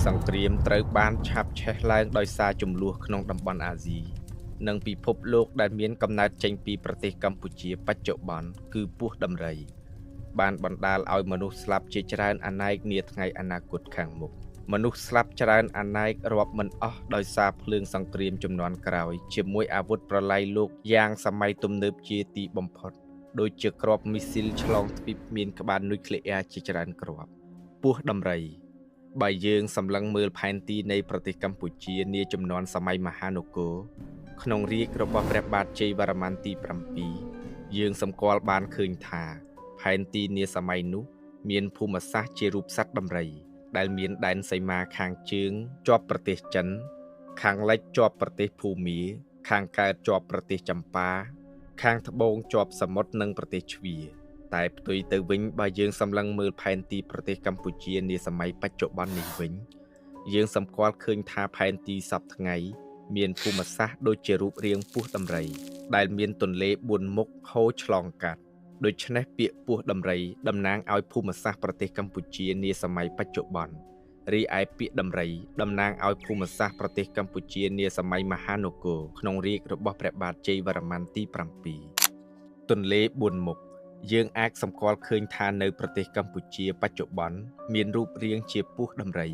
សង្គ្រាមត្រូវបានឆាបឆេះឡើងដោយសារជម្លោះក្នុងតំបន់អាស៊ីនិងពិភពលោកដែលមានកំណើតចេញពីប្រទេសកម្ពុជាបច្ចុប្បន្នគឺពស់ដំរីបានបណ្ដាលឲ្យមនុស្សស្លាប់ជាច្រើនអនេកនាថ្ងៃអនាគតខាងមុខមនុស្សស្លាប់ច្រើនអនេករាប់មិនអស់ដោយសារភ្លើងសង្គ្រាមជំនាន់ក្រោយជាមួយអាវុធប្រល័យលោកយ៉ាងសម័យទំនើបជាទីបំផុតដូចជាគ្រាប់មីស៊ីលឆ្លងទ្វីបមានក្បាលនុយក្លេអ៊ែរជាច្រើនគ្រាប់ពស់ដំរីបើយើងសម្លឹងមើលផែនទីនៃប្រទេសកម្ពុជានាជំនាន់សម័យមហានគរក្នុងរាជ្យរបស់ព្រះបាទជ័យវរ្ម័នទី7យើងសម្គាល់បានឃើញថាផែនទីនាសម័យនោះមានភូមិសាស្ត្រជារូបសត្វដំរីដែលមានដែនសីមាខាងជើងជាប់ប្រទេសចិនខាងលិចជាប់ប្រទេសភូមាខាងកើតជាប់ប្រទេសចម្ប៉ាខាងត្បូងជាប់សមុទ្រនិងប្រទេសជ្វាតែផ្ទុយទៅវិញបើយើងសម្លឹងមើលផែនទីប្រទេសកម្ពុជានាសម័យបច្ចុប្បន្ននេះវិញយើងសម្គាល់ឃើញថាផែនទីសព្វថ្ងៃមានភូមិសាស្ត្រដូចជារូបរាងពស់ដំរីដែលមានទន្លេ4មុខហូរឆ្លងកាត់ដូច្នេះពាក្យពស់ដំរីតំណាងឲ្យភូមិសាស្ត្រប្រទេសកម្ពុជានាសម័យបច្ចុប្បន្នរីឯពាក្យដំរីតំណាងឲ្យភូមិសាស្ត្រប្រទេសកម្ពុជានាសម័យមហានគរក្នុងរាជ្យរបស់ព្រះបាទជ័យវរ្ម័នទី7ទន្លេ4មុខយើងអាចសម្គាល់ឃើញថានៅប្រទេសកម្ពុជាបច្ចុប្បន្នមានរូបរាងជាពស់ដំរី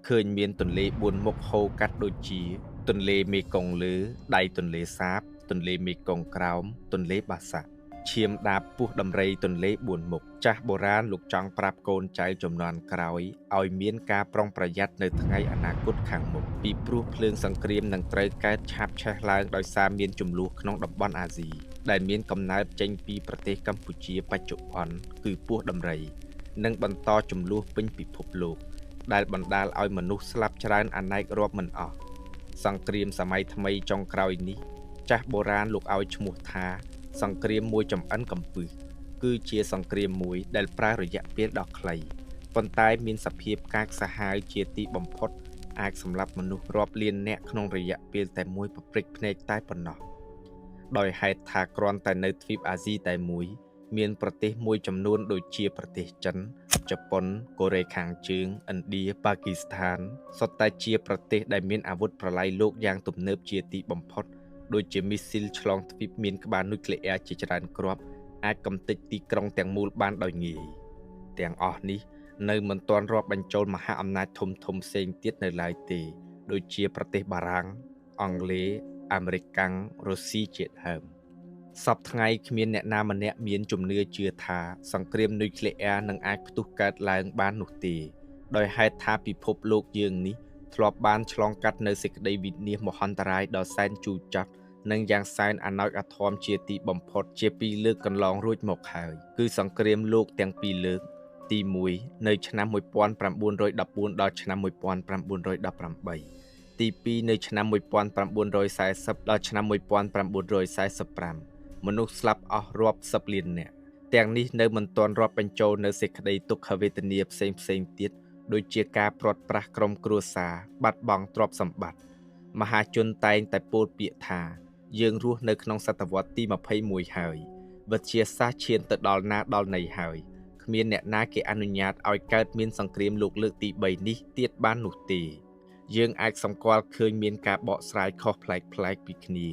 ឃើញមានទន្លេ4មុខហូរកាត់ដូចជាទន្លេមេគង្គលើដៃទន្លេសាបទន្លេមេគង្គក្រោមទន្លេបាសាក់ឈាមដាបពស់ដំរីទន្លេ4មុខចាស់បុរាណលោកចង់ប្រាប់កូនចៅជំនាន់ក្រោយឲ្យមានការប្រុងប្រយ័ត្ននៅថ្ងៃអនាគតខាងមុខពីព្រោះភ្លើងសង្គ្រាមនឹងត្រូវកើតឆាបឆេះឡើងដោយសារមានជម្លោះក្នុងតំបន់អាស៊ីដែលមានកំណើតចេញពីប្រទេសកម្ពុជាបច្ចុប្បន្នគឺពស់ដំរីនិងបន្តជម្លោះពេញពិភពលោកដែលបណ្ដាលឲ្យមនុស្សស្លាប់ច្រើនអនេករាប់មិនអស់សង្គ្រាមសម័យថ្មីចុងក្រោយនេះចាស់បុរាណលោកឲ្យឈ្មោះថាសង្គ្រាមមួយចំអិនកំពឹសគឺជាសង្គ្រាមមួយដែលប្រើរយៈពេលដ៏ខ្លីប៉ុន្តែមានសភាពកាចសាហាវជាទីបំផុតអាចសម្លាប់មនុស្សរាប់លានអ្នកក្នុងរយៈពេលតែមួយប្រព្រឹត្តភ្នែកតែប៉ុណ្ណោះដោយហេតុថាគ្រាន់តែនៅទ្វីបអាស៊ីតែមួយមានប្រទេសមួយចំនួនដូចជាប្រទេសចិនជប៉ុនកូរ៉េខាងជើងឥណ្ឌាប៉ាគីស្ថានសុទ្ធតែជាប្រទេសដែលមានអាវុធប្រល័យលោកយ៉ាងទំនើបជាទីបំផុតដូចជាមីស៊ីលឆ្លងទ្វីបមានក្បាលនុយក្លេអ៊ែរជាច្រើនគ្រាប់អាចកំទេចទីក្រុងទាំងមូលបានដោយងាយទាំងអស់នេះនៅមិនទាន់រាប់បញ្ចូលមហាអំណាចធំធំផ្សេងទៀតនៅឡើយទេដូចជាប្រទេសបារាំងអង់គ្លេសអាមេរិកាំងរុស្ស៊ីជាដើមសព្វថ្ងៃគ្មានអ្នកណាម្នាក់មានជំនឿជឿថាសង្គ្រាមនុយក្លេអ៊ែរនឹងអាចផ្ទុះកើតឡើងបាននោះទេដោយហេតុថាពិភពលោកយើងនេះធ្លាប់បានឆ្លងកាត់នៅសេចក្តីវិនាសមហន្តរាយដ៏សែនជូរចត់និងយ៉ាងសែនអណោចអធមជាទីបំផុតជាពីរលើកកន្លងរួចមកហើយគឺសង្គ្រាមលោកទាំងពីរលើកទី1នៅឆ្នាំ1914ដល់ឆ្នាំ1918ទី2នៅឆ្នាំ1940ដល់ឆ្នាំ1945មនុស្សស្លាប់អស់រាប់សិបលាននាក់ទាំងនេះនៅមិនទាន់រាប់បញ្ចូលនៅសេចក្តីទុក្ខវេទនាផ្សេងផ្សេងទៀតដូចជាការព្រាត់ប្រាសក្រុមគ្រួសារបាត់បង់ទ្រព្យសម្បត្តិមហាជនតែងតែពោលពាក្យថាយើងរស់នៅក្នុងសតវត្សទី21ហើយវិទ្យាសាស្ត្រឈានទៅដល់ណាដល់ណីហើយគ្មានអ្នកណាគេអនុញ្ញាតឲ្យកើតមានសង្គ្រាមលោកលើកទី3នេះទៀតបាននោះទេយើងអាចសម្គាល់ឃើញមានការបកស្រាយខុសប្លែកៗពីគ្នា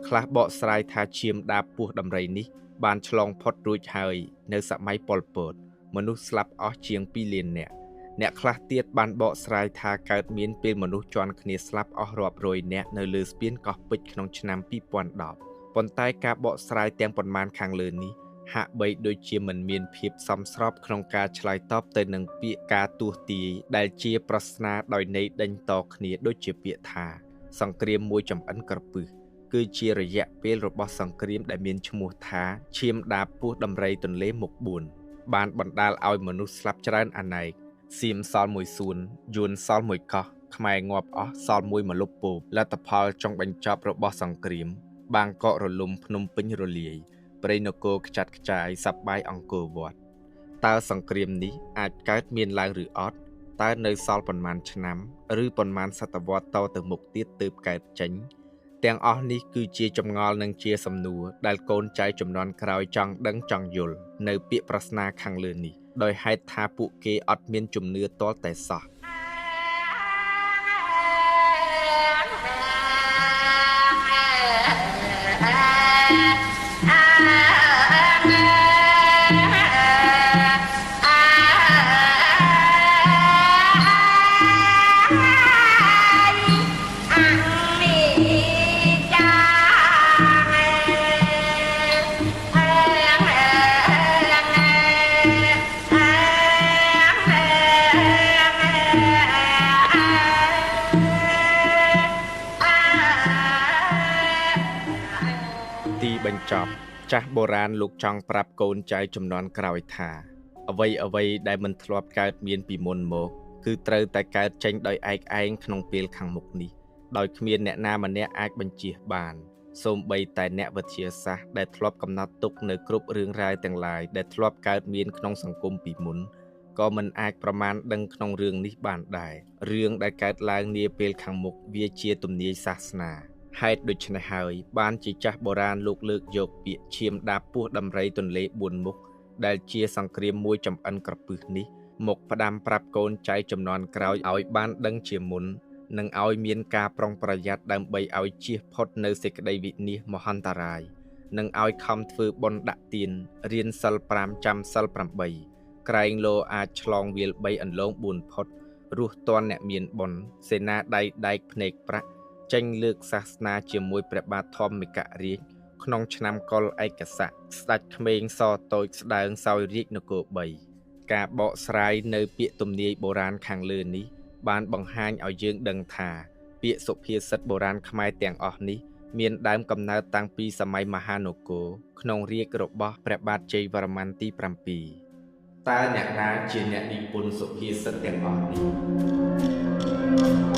ខ្លះបកស្រាយថាឈាមដាបពស់ដំរីនេះបានឆ្លងផុតរួចហើយនៅសម័យប៉ុលពតមនុស្សស្លាប់អស់ជាង2លាននាក់អ្នកខ្លះទៀតបានបកស្រាយថាកើតមានពេលមនុស្សជាន់គ្នាស្លាប់អស់រាប់រយនាក់នៅលើស្ពានកោះពេជ្រក្នុងឆ្នាំ2010ប៉ុន្តែការបកស្រាយទាំងប៉ុន្មានខាងលើនេះហាក់បីដូចជាមិនមានភាពសមស្របក្នុងការឆ្លើយតបទៅនឹងពាក្យការទស្សន៍ទាយដែលជាប្រស្នាដោយន័យដេញតគ្នាដូចជាពាក្យថាសង្គ្រាមមួយចំអិនក្រពឹសគឺជារយៈពេលរបស់សង្គ្រាមដែលមានឈ្មោះថាឈាមដាបពស់ដំរីទន្លេមុខ4បានបណ្ដាលឲ្យមនុស្សស្លាប់ច្រើនអនេកសៀមសល់មួយសួនយួនសល់មួយកោះខ្មែរងាប់អស់សល់មួយម្លប់ពោបលទ្ធផលចុងបញ្ចប់របស់សង្គ្រាមបាងកករលំភ្នំពេញរលាយព្រៃនគរខ្ចាត់ខ្ចាយសប្បាយអង្គរវត្តតើសង្គ្រាមនេះអាចកើតមានឡើងឬអត់តើនៅសល់ប៉ុន្មានឆ្នាំឬប៉ុន្មានសតវត្សតទៅមុខទៀតទើបកើតចេញទាំងអស់នេះគឺជាចម្ងល់និងជាសំណួរដែលកូនចៅជំនាន់ក្រោយចង់ដឹងចង់យល់នៅពាក្យប្រស្នាខាងលើនេះដោយហេតុថាពួកគេអត់មានជំនឿទាល់តែសោះ បញ្ចប់ចាស់បុរាណលោកចង់ប្រាប់កូនចៅជំនាន់ក្រោយថាអ្វីៗដែលមិនធ្លាប់កើតមានពីមុនមកគឺត្រូវតែកើតចេញដោយឯកឯងក្នុងពេលខាងមុខនេះដោយគ្មានអ្នកណាម្នាក់អាចបញ្ចៀសបានសូម្បីតែអ្នកវិទ្យាសាស្ត្រដែលធ្លាប់កំណត់ទុកនៅគ្រប់រឿងរ៉ាវទាំងឡាយដែលធ្លាប់កើតមានក្នុងសង្គមពីមុនក៏មិនអាចប្រមាណដឹងក្នុងរឿងនេះបានដែររឿងដែលកើតឡើងនាពេលខាងមុខវាជាទំនាយសាសនាហេតុដូច្នេះហើយបានជាចាស់បុរាណលោកលើកយកពាក្យឈាមដាបពស់ដំរីទន្លេ4មុខដែលជាសង្គ្រាមមួយចំអិនក្រពឹសនេះមកផ្ដាំប្រាប់កូនចៅជំនាន់ក្រោយឲ្យបានដឹងជាមុននិងឲ្យមានការប្រុងប្រយ័ត្នដើម្បីឲ្យជៀសផុតនៅសេចក្តីវិនាសមហន្តរាយនិងឲ្យខំធ្វើបុណ្យដាក់ទានរៀនសិល5ចាំសិល8ក្រែងលោអាចឆ្លងវាល3អន្លង4ផុតរស់ទាន់អ្នកមានបុណ្យសេនាដៃដែកភ្នែកប្រាក់ចេញលើកសាសនាជាមួយព្រះបាទធម្មិករាជក្នុងឆ្នាំកុលឯកស័កស្ដេចក្មេងសតូចស្ដើងសោយរាជនគរ3ការបកស្រាយនៅពាក្យទំនាយបុរាណខាងលើនេះបានបង្ហាញឲ្យយើងដឹងថាពាក្យសុភាសិតបុរាណខ្មែរទាំងអស់នេះមានដើមកំណើតតាំងពីសម័យមហានគរក្នុងរាជ្យរបស់ព្រះបាទជ័យវរ្ម័នទី7តើអ្នកណាជាអ្នកនិពន្ធសុភាសិតទាំងអស់នេះ?